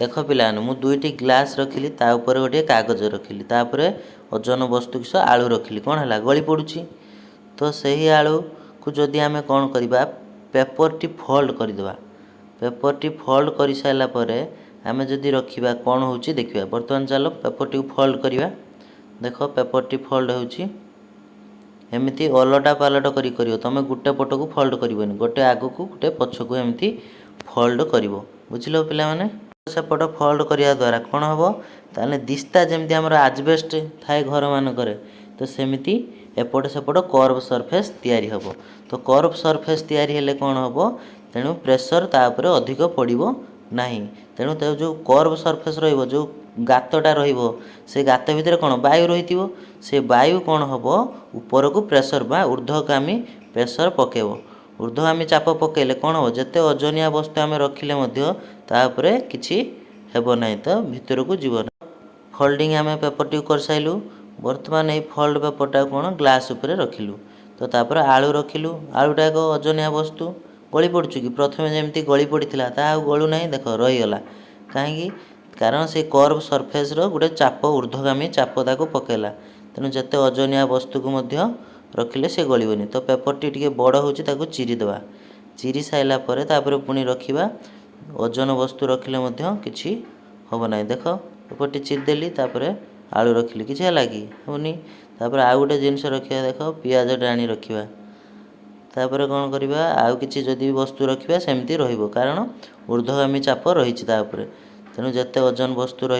ଦେଖ ପିଲାମାନେ, ମୁଁ ଦୁଇଟି ଗ୍ଲାସ୍ ରଖିଲି, ତା ଉପରେ ଗୋଟିଏ କାଗଜ ରଖିଲି, ତାପରେ ଓଜନ ବସ୍ତୁ ସହ ଆଳୁ ରଖିଲି। କ'ଣ ହେଲା? ଗଳି ପଡ଼ୁଛି। ତ ସେହି ଆଳୁକୁ ଯଦି ଆମେ କ'ଣ କରିବା, ପେପରଟି ଫୋଲ୍ଡ କରିଦେବା। ପେପରଟି ଫୋଲ୍ଡ କରିସାରିଲା ପରେ ଆମେ ଯଦି ରଖିବା, କ'ଣ ହେଉଛି ଦେଖିବା। ବର୍ତ୍ତମାନ ଚାଲ ପେପରଟିକୁ ଫୋଲ୍ଡ କରିବା। ଦେଖ, ପେପରଟି ଫୋଲ୍ଡ ହେଉଛି। ଏମିତି ଓଲଟା ପାଲଟ କରି କରିବ। ତୁମେ ଗୋଟେ ପଟକୁ ଫୋଲ୍ଡ କରିବନି, ଗୋଟେ ଆଗକୁ ଗୋଟେ ପଛକୁ ଏମିତି ଫୋଲ୍ଡ କରିବ। ବୁଝିଲ ପିଲାମାନେ? ସେପଟ ଫୋଲ୍ଡ କରିବା ଦ୍ୱାରା କ'ଣ ହେବ? ତାହେଲେ ଦିସ୍ତା ଯେମିତି ଆମର ଆଜବେଷ୍ଟ ଥାଏ ଘରମାନଙ୍କରେ, ତ ସେମିତି ଏପଟ ସେପଟ କର୍ଭ ସର୍ଫେସ୍ ତିଆରି ହେବ। ତ କର୍ଭ ସର୍ଫେସ୍ ତିଆରି ହେଲେ କ'ଣ ହେବ? ତେଣୁ ପ୍ରେସର ତା ଉପରେ ଅଧିକ ପଡ଼ିବ ନାହିଁ। ତେଣୁ ତା ଯେଉଁ କର୍ଭ ସର୍ଫେସ୍ ରହିବ, ଯେଉଁ ଗାତଟା ରହିବ, ସେ ଗାତ ଭିତରେ କ'ଣ ବାୟୁ ରହିଥିବ। ସେ ବାୟୁ କ'ଣ ହେବ? ଉପରକୁ ପ୍ରେସର ବା ଉର୍ଦ୍ଧ୍ୱଗାମୀ ପ୍ରେସର ପକାଇବ। ଉର୍ଦ୍ଧ୍ୱଗାମୀ ଚାପ ପକାଇଲେ କ'ଣ ହେବ? ଯେତେ ଓଜନିଆ ବସ୍ତୁ ଆମେ ରଖିଲେ ମଧ୍ୟ ତା ଉପରେ କିଛି ହେବ ନାହିଁ, ତ ଭିତରକୁ ଯିବ ନାହିଁ। ଫୋଲ୍ଡିଂ ଆମେ ପେପରଟିକୁ କରିସାରିଲୁ। ବର୍ତ୍ତମାନ ଏଇ ଫୋଲ୍ଡ ପେପରଟାକୁ କ'ଣ ଗ୍ଲାସ୍ ଉପରେ ରଖିଲୁ, ତ ତାପରେ ଆଳୁ ରଖିଲୁ। ଆଳୁଟା ଏକ ଓଜନିଆ ବସ୍ତୁ। ଗଳି ପଡ଼ୁଛି କି? ପ୍ରଥମେ ଯେମିତି ଗଳି ପଡ଼ିଥିଲା, ତାହା ଆଉ ଗଳୁ ନାହିଁ। ଦେଖ, ରହିଗଲା। କାହିଁକି? କାରଣ ସେ କର୍ଭ ସର୍ଫେସ୍ର ଗୋଟେ ଚାପ, ଉର୍ଦ୍ଧ୍ୱଗାମୀ ଚାପ ତାକୁ ପକାଇଲା। ତେଣୁ ଯେତେ ଓଜନିଆ ବସ୍ତୁକୁ ମଧ୍ୟ ରଖିଲେ ସେ ଗଳିବନି। ତ ପେପରଟି ଟିକେ ବଡ଼ ହେଉଛି, ତାକୁ ଚିରିଦେବା। ଚିରି ସାରିଲା ପରେ ତାପରେ ପୁଣି ରଖିବା। ଓଜନ ବସ୍ତୁ ରଖିଲେ ମଧ୍ୟ କିଛି ହେବ ନାହିଁ। ଦେଖ, ପେପରଟି ଚିରିଦେଲି, ତାପରେ ଆଳୁ ରଖିଲି, କିଛି ହେଲା କି? ହେଉନି। ତାପରେ ଆଉ ଗୋଟେ ଜିନିଷ ରଖିବା। ଦେଖ, ପିଆଜଟା ଆଣି ରଖିବା। ତାପରେ କ'ଣ କରିବା? ଆଉ କିଛି ଯଦି ବସ୍ତୁ ରଖିବା, ସେମିତି ରହିବ, କାରଣ ଉର୍ଦ୍ଧ୍ୱଗାମୀ ଚାପ ରହିଛି ତା ଉପରେ। ତେଣୁ ଯେତେ ଓଜନ ବସ୍ତୁ ରହି